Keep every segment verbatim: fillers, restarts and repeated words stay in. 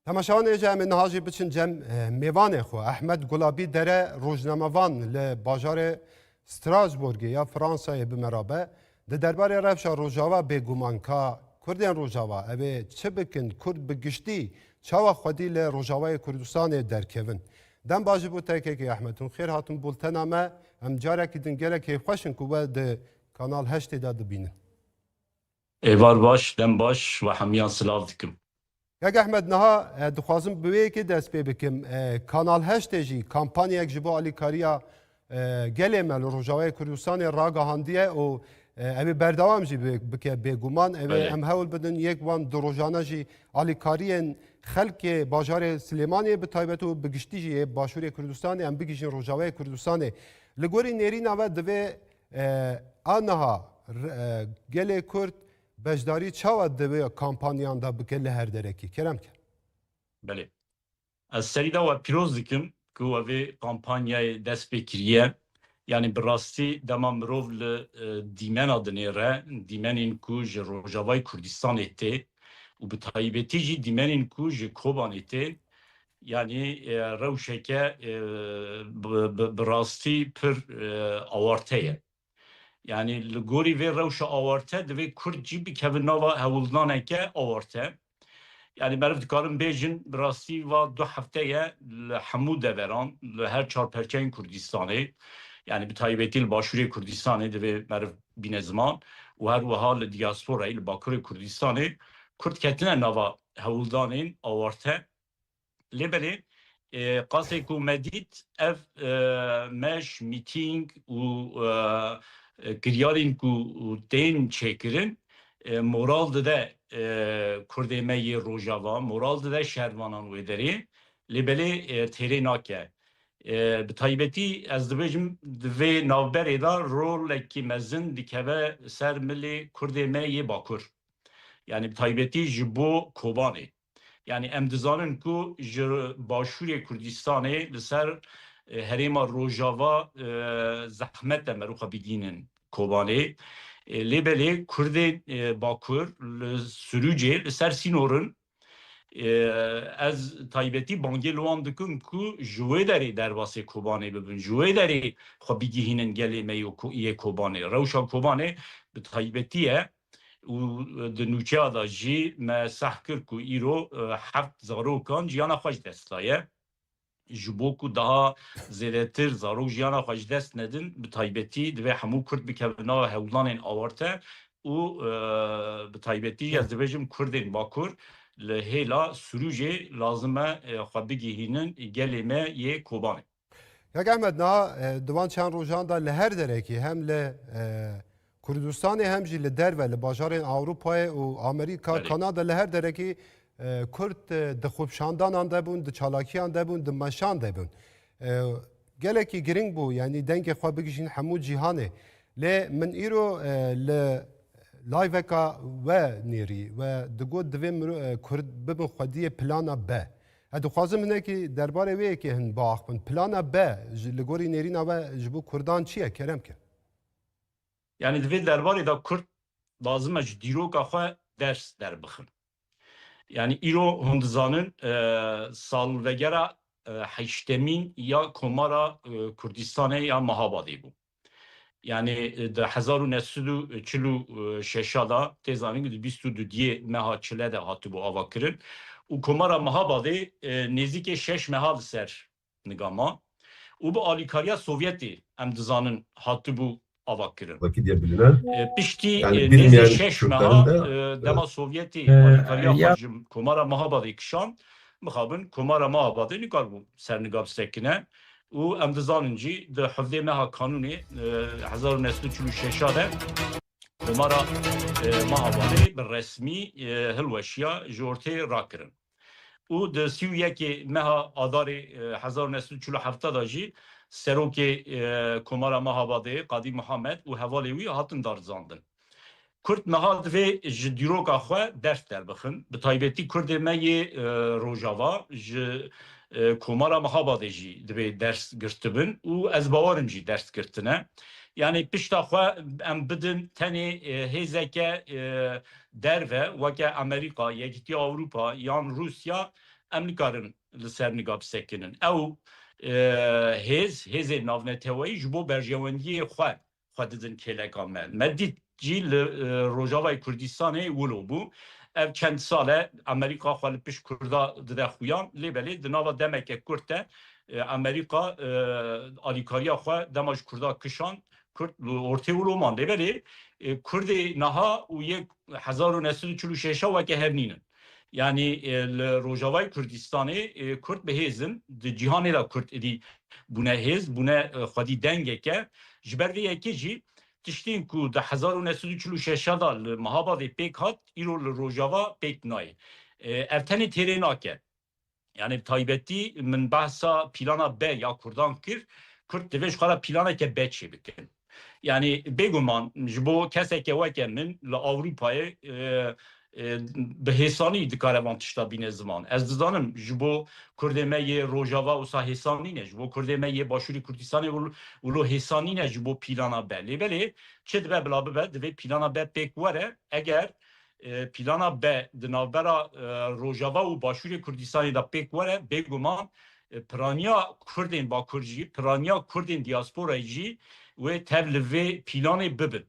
Temaşevanê, ji em ê niha jî biçin cem, e, mêvanê xwe. Ehmed Gulabî Dere, rojnamevan li bajarê Strasbourgê ya Fransayê bi me re be. Di derbarê rewşa Rojava bêguman ka Kurdên Rojava ev ê çi bikin, Kurd bi giştî çawa xwedî li Rojavayê Kurdistanê derkevin? Dem baş ji bo te kekê Ehmed, hûn xêr hatin bultena me. Em carekî din gelek kêfxweş in ku we di Kanal heştê de dibînin. Êvar baş, dem baş, we hemiyan silav dikim. Kek Ehmed, niha, e, dixwazim bi wê yekê dest pê bikim. E, Kanal heştê jî kampanyayek ji bo alîkariya, e, gelê me li Rojavayê Kurdistanê ragihandiye û, e, ew ê berdewam jî bi-, bike bêguman. Ew ê Belê. em hewl bidin yek wan du rojane jî alîkariyên xelkê bajarê Silêmaniyê bi taybet û bi giştî jî yê Başûrê Kurdistanê em bigihîjin Rojavayê Kurdistanê. Li gorî nêrîna we divê, e, a niha r-, e, gelê Kurd beşdarî çawa di vê kampanyan de bike li her derekî? Kerem ke. Belê. Ez serî de we pîroz dikim ku we vê kampanyayê dest pê kiriye. Yanî bi rastî dema mirov li, e, dîmena dinêre, dîmenên ku ji Rojavayê Kurdistanê tê û bi taybetî jî dîmenên ku ji Kobanê tê, yanî, e, rewşeke, e, bi, bi, bi rastî pir, e, awarte ye. Yanî li gorî vê rewşa awarte divê Kurd jî bikevin nava hewldaneke awarte. Yanî meriv dikarin bêjin, bi rastî va du hefte ye li hemû deveran, li her çar perçeyên Kurdistanê, yanî bi taybetî li Başûrê Kurdistanê divê meriv bîne ziman û her wiha li diasporayê, li Bakurê Kurdistanê Kurd ketine nava hewldanên awarte. Lê belê, e, qasê ku me dît, ev, e, meş, mîtîng û, e, e, kiryarên ku tên çêkirin, e, moral dide, e, Kurdê me yê Rojava, moral dide şervanan wê derê, lê belê, e, têrê nake. E, bi taybetî ez dibêjim, di vê navberê de rolekî mezin dikeve ser milê Kurdê me yê Bakur. Yanî bi taybetî ji bo Kobanê. Yanî em dizanin ku ji Başûrê Kurdistanê li ser, e, herêma Rojava, e, zehmet e meriv xwe bigihînin Kobanê. E, lê belê Kurdên, e, Bakur li Sirûcê li ser sînor in. E, ez taybetî bangê li wan dikim ku ji wê derê derbasê Kobanê bibin, ji wê derê xwe bigihînin gelê me yê Ko-, yê Kobanê. Rewşa Kobanê bi taybetî ye. Û di nûçeya de jî me seh kir ku îro, e, heft zarokan jiyana xwe ji dest daye. Ji bo ku daha zêdetir zarok jiyana xwe ji dest nedin, bi taybetî divê hemû Kurd bikevin nava hewldanên awarte û, e, bi taybetî jî ez dibêjim Kurdên Bakur li hêla Sirûcê lazim e, e, xwe bigihînin gelê me yê Kobanê. Kak Ehmed, niha, e, di van çend rojan de li her derekî hem li, e, Kurdistanê hem jî li derve, li bajarên Ewropayê û Amerîka, Belê. Kanada, li her derekî, e, Kurd, e, di xwepişandanan de bûn, di çalakiyan de bûn, di meşan de bûn. E, gelekî giring bû, yanî dengê xwe bigihîjin hemû cîhanê. Lê min îro, e, li layveka we nêrî, we digot divê miro-, e, Kurd bibin xwediyê plana B. Ez dixwazim hinekî derbarê wê yekê hin biaxivin. Plana B ji, li gorî nêrîna we ji bo Kurdan çi ye? Kerem ke. Yanî di vê derbarê de Kurd lazim e ji dîroka xwe ders derbixin. Yanî îro hûn dizanin, e, salvegera, e, heştemîn ya Komara, e, Kurdistanê ya Mehabadê bû. Yanî, e, di hezar û neh sed û çil û şeş de, tê zanîn, di bîst û duyê meha çile de hatibû avakirin. Û Komara Mehabadê, e, nêzîkê şeş meha li ser niga ma. Û bi alîkariya Sovyetê, em dizanin, hatibû avakirin. Vakit ya bilinen. E, piştî, Yani e, bilmeyen nêzî şeş Kürtlerin meha, de, e, e, dema Sovyetê, e, alîkariya ya xwe ji Komara Mehabadê kişand, mixabin Komara Mehabadê nikarbû ser niga bisekine. Û em dizanin jî di hevdê meha Kanûnê, e, hezar û neh sed û çil û şeş de Komara, e, Mehabadê bi resmî, e, hilweşiya ji ortê rakirin. Û di sî û yekê meha Adarê, e, hezar û neh sed û çil û heft de jî serokê, e, Komara Mehabadê Qadî Muhammed û hevalê wî hatin darizandin. Kurd meha divê ji dîroka xwe ders derbixin. Bi taybetî Kurdê me yê, e, Rojava ji, e, Komara Mehabadê jî divê ders girtibin û ez bawerim jî ders girtine. Yanî pişta xwe em bidin tenê, e, hêzeke, e, derve, weke Amerîka, Yekîtiya Ewropa yan Rûsya, em nikarin li ser niga bisekinin. Ew, e, hêz, hêzên navneteweyî ji bo berjewendiyê xwe, xwe didin kêleka me. Me dît jî li, e, Rojavayê Kurdistanê wilo bû. Ev çend sal e Amerîka xwe li pişt Kurda dide xuyan. Lê belê di nava demeke kurt de, e, Amerîka, e, alîkariya xwe dema ji Kurda kişand, Kurd li ortê wilo man. Lê belê, e, Kurdê niha û yê hezar û neh sed û çil û şeş weke hev nînin. Yanî, e, li Rojavayê Kurdistanê, e, Kurd bi hêz in, di cîhanê de Kurd idî bûne hêz, bûne, e, xwedî dengeke. Ji ber vê yekê jî tiştên ku di hezar û neh sed û çil û şeş de li Mehabadê pêk hat, îro li Rojava pêk nayê. E, ev tenê têrê nake. Yani bi taybetî min behsa plana B ya Kurdan kir. Kurd divê ji xwe re planeke B çêbikin. Yani bêguman ji bo keseke weke min li Ewropayê, e, e, bi hêsanî dikare van tişta bîne ziman. Ez dizanim ji bo Kurdê me yê Rojava wisa hêsan nîne, ji bo Kurdê me yê Başûrê Kurdistanê û, û lo hêsan nîne ji bo plana B. Lê belê çi dibe bila bibe, divê plana B pêk were. Eger e, plana B di navbera, e, Rojava û Başûrê Kurdistanê de pêk were, bêguman, e, piraniya Kurdên Bakur jî, piraniya Kurdên diasporayê jî wê tev li vê planê bibin.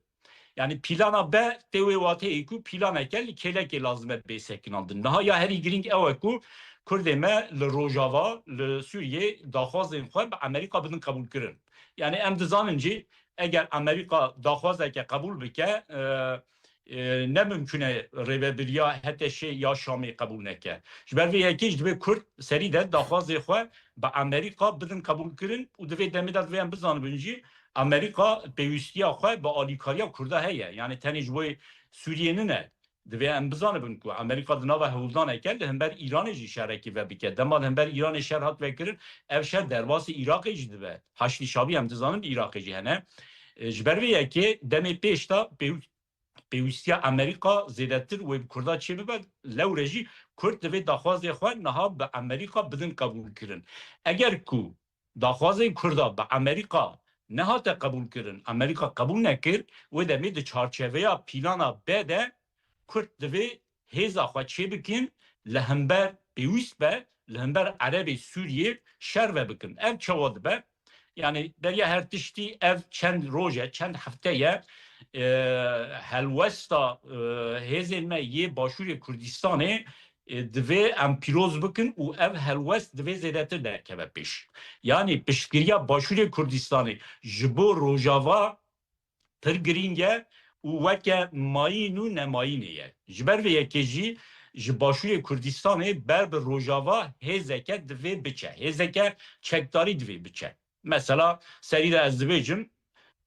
Yani plana B tê wê wateyê ku planeke li kêlekê lazim e bê sekinandin. Niha ya herî girîng ew e ku Kurdê me li Rojava, li Sûriyê daxwazên xwe bi Amerîka bidin qebûlkirin. Yani em dizanin jî eger Amerîka daxwazeke qebûl bike, e, e, ne mimkun e rêvebiriya H T Ş ya Şamê qebûl neke. Ji ber vê yekê jî divê Kurd serî de daxwazê xwe bi Amerîka bidin qebûlkirin û di vê demê de divê em bizanibin jî Amerîka pêwîstiya xwe bi alîkariya Kurda heye. Yani tenê ji bo Sûriyê nine. Divê em bizanibin ku Amerîka di nava hewldaneke li hember Îranê jî şerekî vebike. Dema li hember Îranê şer hat vekirin, ev şer derbasî Iraqê jî dibe. Haşdî Şabî em dizanin li Iraqê jî hene. E, ji ber vê yekê demê pêş de pêw-, pêwîstiya Amerîka zêdetir wê bi Kurda çêbibe, lewre jî Kurd divê daxwazê xwe niha bi Amerîka bidin qebûlkirin. Eger ku daxwazên Kurda bi Amerîka nehate qebûlkirin, Amerîka qebûl nekir, wê demê di çarçeveya plana B de Kurd divê hêza xwe çêbikin, li hember pêwîst be, li hember Erebê Sûriyê şer vebikin. Ev çawa dibe? Yani beriya her tiştî ev çend roj e, çend hefte ye, e, helwesta, e, hêzên me yê Başûrê Kurdistanê, e, divê em pîroz bikin û ev helwest divê zêdetir derkeve pêş. Yani piştgiriya Başûrê Kurdistanê ji bo Rojava pir girîng e û weke mayîn û nemayînê ye. Ji ber vê yekê jî ji Başûrê Kurdistanê ber bi Rojava hêzeke divê biçe. Hêzeke çekdarî divê biçe. Mesela serî de ez dibêjim,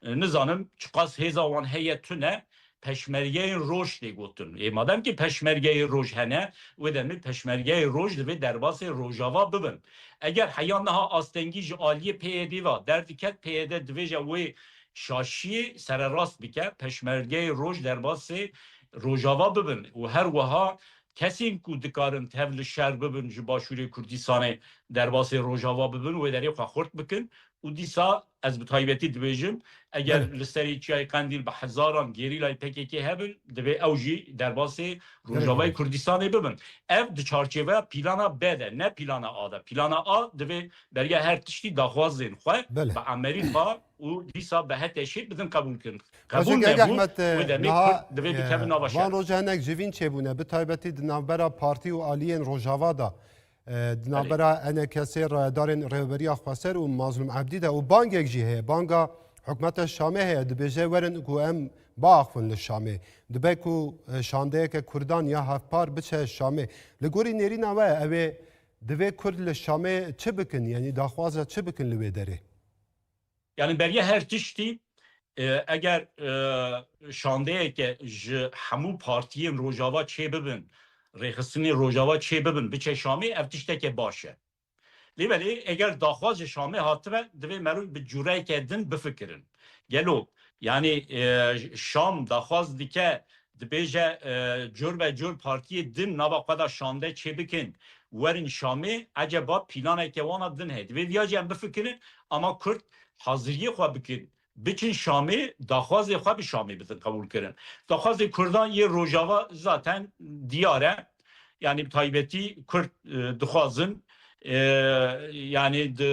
e, nizanim çiqas hêza wan heye tune, peşmergeyên roj tê gotin. Ê madem ki peşmergeyê roj hene, wê demê peşmergeyê roj divê derbasê Rojava bibin. Eger heya niha astengî ji aliyê P Y D ve derdiket, P Y D divêje wê şaşiyê sererast bike, peşmergeyê roj derbasê Rojava bibin û her wiha kesên ku dikarin tev li şer bibin ji Başûrê Kurdistanê derbasê Rojava bibin, wê derê xwe xurt bikin û dîsa ez bi taybetî dibêjim, eger Belê. li serê Çiyayê Qendîl bi hezaran gerîlayê P K K hebin, divê ew jî derbasê Rojavayê Kurdistanê bibin. Ev di çarçeveya plana B de, ne plana A de. Plana A divê beriya her tiştî daxwazên xwe Belê. bi Amerîka û dîsa bi H T Şê bidin qebûl kirin. Qebûl Hacı Gege nebû, Ahmet, e, wê demê niha, Kurd divê e, bikevin nava şer. Van roja hinek civîn çêbûne, bi taybetî di navbera partî û aliyên Rojava de, e, di Belê. navbera E N K S'ê rayedarên Rêveberiya Xweser û Mazlûm Ebdî de û bangek jî heye, banga hikûmeta Şamê heye, dibêje werin ku em biaxivin li Şamê. Dibe ku, e, şandeyeke Kurdan ya hevpar biçe Şamê. Li gorî nêrîna we ew ê divê Kurd li Şamê çi bikin, yanî daxwaza çi bikin li wê derê? Yani beriya her tiştî, e, eger, e, şandeyeke ji hemû partiyên Rojava çê bibin, rêxistinê Rojava çê bibin, biçe Şamê, ev tişteke baş e. Lê belê eger daxwaz ji Şamê hatibe, divê merû bi cûreyeke din bifikirin. Gelo, yani, e, Şam daxwaz dike, dibêje, e, cur be cur partiyê din nava xwe de şande çê bikin, werin Şamê, eceba planeke wana din heye. Divê viya jî em bifikirin, ama Kurd haziriyê xwe bikin, biçin Şamê, daxwazê xwe bi Şamê bidin qebûl kirin. Daxwazê Kurdan yê Rojava zaten diyar e. yanî bi taybetî Kurd, e, dixwazin, e, yanî di,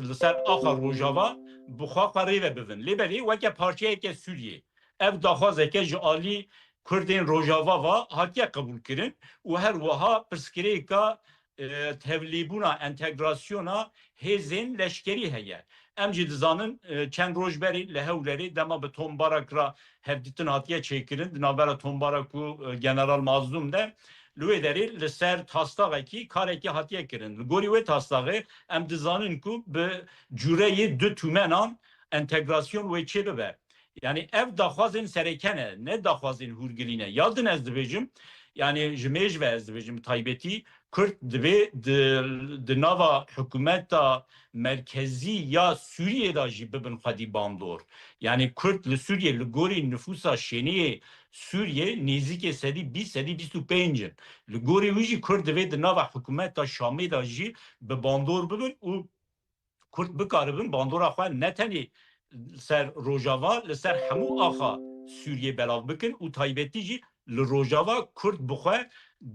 li ser axa Rojava bi xwe xwe rê ve bibin. Lê belê weke parçeyeke Sûriyê, ev daxwazeke ji alî Kurdên Rojava ve hatiye qebûlkirin û her wiha pirsgirêka, e, tevlîbûna, entegrasyona hêzên leşkerî heye. Em jî dizanin, e, çend roj berê li Hewlerê dema bi Tom Barak re hevdîtin hatiye çêkirin, di navbera Tom Barak û, e, General Mazlûm de, li wê derê li ser taslaxekî karekî hatiye kirin. Li gorî wê taslaxê em dizanin ku bi cûreyê du tûmenan entegrasyon wê çêbibe. Yanî ev daxwazên sereke ne, ne daxwazên hûrgilî ne. Ya din ez dibêjim, yanî ji mêj ve ez dibêjim, bi taybetî Kurd divê di, di nava hikûmeta merkezî ya Sûriyê de jî bibin xwedî bandor. Yanî Kurd li Sûriyê li gorî nifûsa şêniyê Sûriyê nêzîkê sedî bîst, sedî bîst û pênc in. Li gorî wî jî Kurd divê di nava hikûmeta Şamê de jî bi bandor bibin û Kurd bikaribin bandora xwe ne tenê ser Rojava, li ser hemû axa Sûriyê belav bikin û taybetî jî li Rojava Kurd bi xwe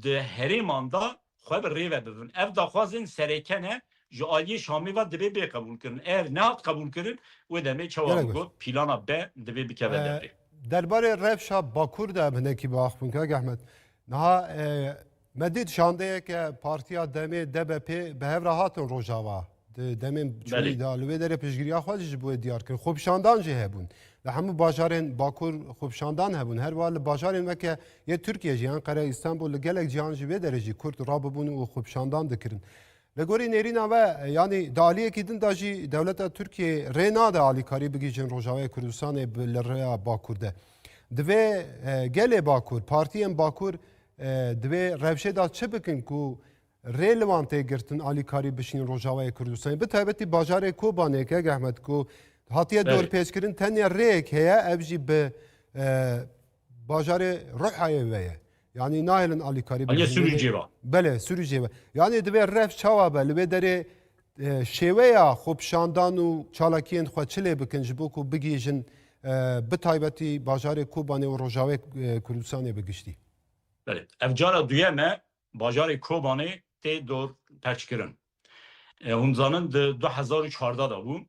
di herêman de xwe bi rê ve bibin. Ev daxwazên sereke ne, ji aliyê Şamê ve divê bê qebûlkirin. Eger nehat qebûlkirin, wê demê çawa Gelek baş. bigot, plana B divê bikeve Ee, derê. Derbarê rewşa Bakur de em hinekî biaxivin, Kak Ehmed. Niha, e, me dît şandeyeke partiya demê D B P bi hev re hatin Rojava. Di demên Belê. çûyî de li wê derê piştgiriya xwe jî ji bo wê diyar kirin. Xwepişandan jî hebûn. Li hemû bajarên Bakur xwepişandan hebûn. Her wiha li bajarên weke yê Tirkiye jî, Enqere, Îstanbul, li gelek cihan jî wê derê jî Kurd rabibûn û xwepişandan dikirin. Li gorî nêrîna we, yanî di aliyekî din de jî dewleta Tirkiyê rê nade alîkarî bigihîjin Rojavayê Kurdistanê bi, li rêya Bakur de. Divê, e, gelê Bakur, partiyên Bakur, e, divê rewşê de çi bikin ku rê li wan tê girtin alîkarî bişînin Rojavayê Kurdistanê? Bi taybetî bajarê Kobanê, Kek Ehmed, ku hatiye Belê. dorpêçkirin, tenya rêyek heye, ev jî bi, e, bajarê Ruhayê ve ye. Yanî nahêlin alîkarî Hanya bikin. Sürücüye bak. Belê, Sürücüye ve. Yanî divê rewş çawa be? Li vê derê, e, şêweya xwepişandan û çalakiyên xwe çi lê bikin ji bo ku bigihîjin, e, bi taybetî bajarê Kobanê û Rojavê, e, Kurdistanê bi giştî? Belê. Ev cara duyem e, bajarê Kobanê tê dorpêçkirin. E, hûn zanin di du hezar û çardeh de bû.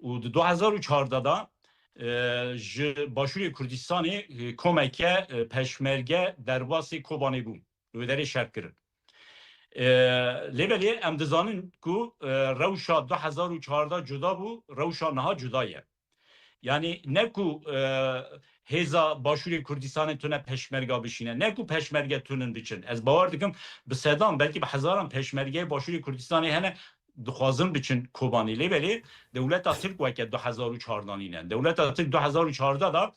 Û di du hezar û çardeh de, e, ji Başûrê Kurdistanê, e, komeke, e, peşmerge derbasê Kobanê bû. Li wê derê şer kirin. E, lê belê em dizanin ku, e, rewşa du hezar û çardeh cuda bû, rewşa niha cuda ye. Yanî ne ku, e, hêza Başûrê Kurdistanê tune peşmerga bişîne, ne ku peşmerge tunin biçin. Ez bawer dikim bi sedan, belkî bi hezaran peşmergeyê Başûrê Kurdistanê hene, dixwazin biçin Kobanê. Lê belê dewleta Tirk weke du hezar û çardeh nîne. Dewleta Tirk du hezar û çardeh de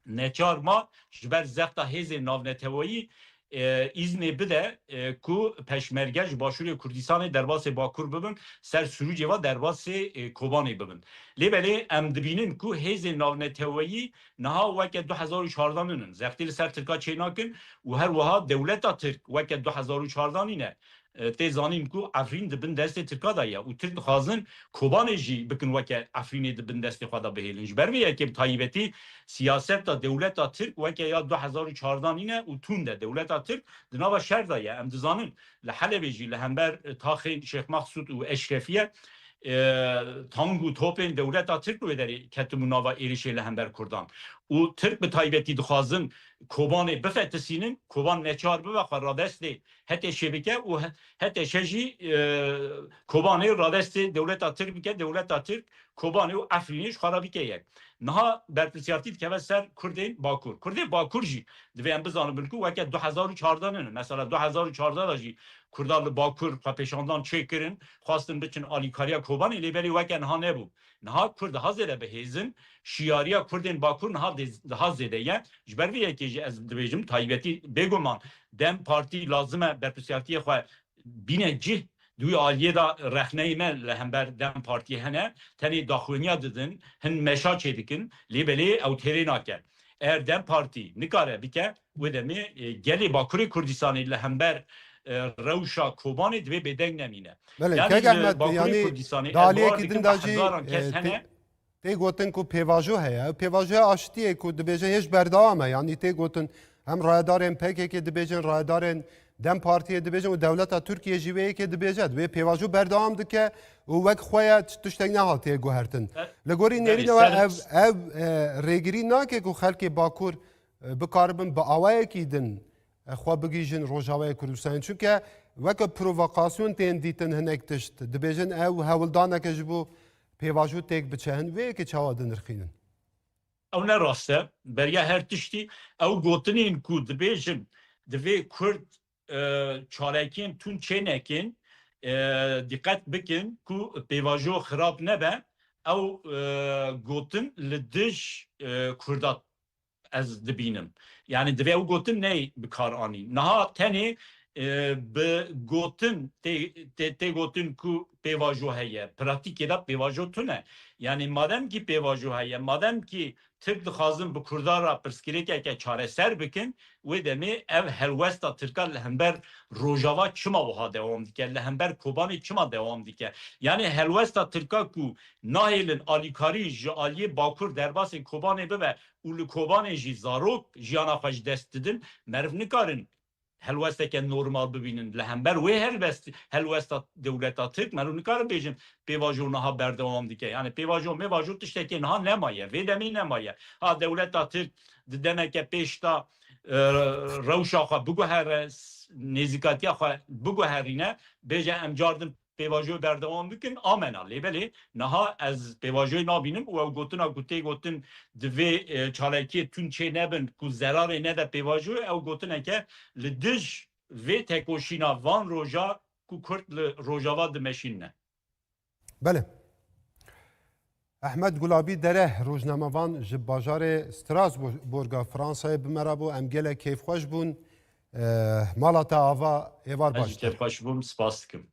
neçar ma ji ber zexta hêzên navneteweyî, e, îznê bide, e, ku peşmerge ji Başûrê Kurdistanê derbasê Bakur bibin, ser Sirûcê ve derbasê, e, Kobanê bibin. Lê belê em dibînin ku hêzên navneteweyî niha weke du hezar û çardeh nînin. Zextî li ser Tirka çênakin û her wiha dewleta Tirk weke du hezar û çardeh nîne. E, tê zanîn ku Efrîn di bin destê Tirka de ye û Tirk dixwazin Kobanê jî bikin weke Efrînê di bin destê xwe de bihêlin. Ji ber vê yekê bi taybetî siyaseta dewleta Tirk weke ya du hezar û çardeh nîne û tund e. Dewleta Tirk di nava şer de ye. Em dizanin li Helebê jî li hember, e, taxên Şêx Mexsûd û Eşrefiye, e, tang û topên dewleta Tirk li wê derê ketibû nava êrişê li hember Kurdan. Û Tirk bi taybetî dixwazin Kobanê bifetisînin, Koban neçar bibe xwe radestê HTŞ'ê bike û he-, HTŞ jî, e, Kobanê radestê dewleta Tirk bike, dewleta Tirk Kobanê û Efrînê ji xwe re bike yek. Niha berpirsiyartî dikeve ser Kurdên Bakur. Kurdên Bakur jî divê em bizanibin ku weke du hezar û çardeh nînin. Mesela du hezar û çardeh de jî Kurdan li Bakur xwepêşandan çêkirin, xwestin biçin alîkariya Kobanê, lê belê weke niha nebû. Niha Kurd daha zêde bi hêzin, şiyariya Kurdên Bakur niha dê-, daha zêde ye. Ji ber vê yekê jî ez dibêjim, taybetî bêguman DEM Partî lazim e berpirsiyartiyê xwe bîne cih. Di wî aliyê de rexneyê me li hember DEM Partiyê hene, tenê daxuyaniya didin, hin meşa çêdikin, lê belê ew têrê nake. Eger DEM Partî nikare bike, wê demê, e, gelê Bakurê Kurdistanê li hember, e, rewşa Kobanê divê bêdeng nemîne. Belê, Yanî Kek li Ehmed, Bakurê yanî Kurdistanê, di ez bawer aliyekî dikim din bi de jî, hezaran kes e, hene. tê-, tê gotin ku pêvajo heye. Ew pêvajoya aştiyê ku dibêje hêj berdewam e. Yanî tê gotin hem rayedarên P K K dibêjin, rayedarên DEM Partiyê dibêjin û dewleta Tirkiyê jî wê yekê dibêje, dibê pêvajo berdewam dike û wek xwe ye, t-, tiştek nehatiye guhertin. E, Li gorî belê, nêrîna we ser ev, ev, e, rêgirî nake ku xelkê Bakur, e, bikaribin bi awayekî din, e, xwe bigihîjin Rojavayê Kurdistanê. Çunke weke provokasyon tên dîtin hinek tişt. Dibêjin ew hewldaneke ji bo pêvajo têk biçe. Hin wê yekê çawa dinirxînin? Ew ne rast e. Beriya her tiştî ew gotinên ku dibêjin divê Kurd, e, çalakiyên tund çênekin, e, dîqet bikin ku pêvajo xirab nebe, ew, e, gotin li dij, e, Kurda ez dibînim. Yani divê ew gotin ney bi kar anî. Niha tenê, e, bi gotin tê, tê, tê gotin ku pêvajo heye. Pratîkê de pêvajo tune. Yani madem ki pêvajo heye, madem ki Tirk dixwazin bi Kurda re pirsgirêkeke çareser bikin, wê demê ev helwesta Tirka li hember Rojava çima wiha dewam dike, li hember Kobanê çima dewam dike? Yani helwesta Tirka ku nahêlin alîkarî ji aliyê Bakur derbasê Kobanê bibe û li Kobanê jî zarok jiyana xwe ji dest didin, meriv nikarin helwesteke normal bibînin. Li hember wê helwest, helwesta dewleta Tirk, meriv nikarin bêjin pêvajo niha berdewam dike. Yani pêvajo mêvajo tiştekê niha nemaye. Vê demê nemaye. Ha dewleta Tirk di demeke pêş de, e, rewşa xwe biguhere, s-, nêzîkatiya xwe biguherîne, bêje em cardin pêvajoyê berdewam bikin, amena. Lê belê niha ez pêvajoyê nabînim û ew gotina ku tê gotin divê, e, çalakiyê tund çê nebin ku zerarê nede pêvajoyê, ew gotineke li dij vê tekoşîna van roja ku Kurd li Rojava dimeşînine. Belê. Ehmed Gulabî Dere, rojnamevan ji bajarê Strasbourga Fransayê bi me re bû. Em gelek kêfxweş bûn. Eh, mala te ava, êvar baş. Ez jî kêfxweş bûm, spas dikim.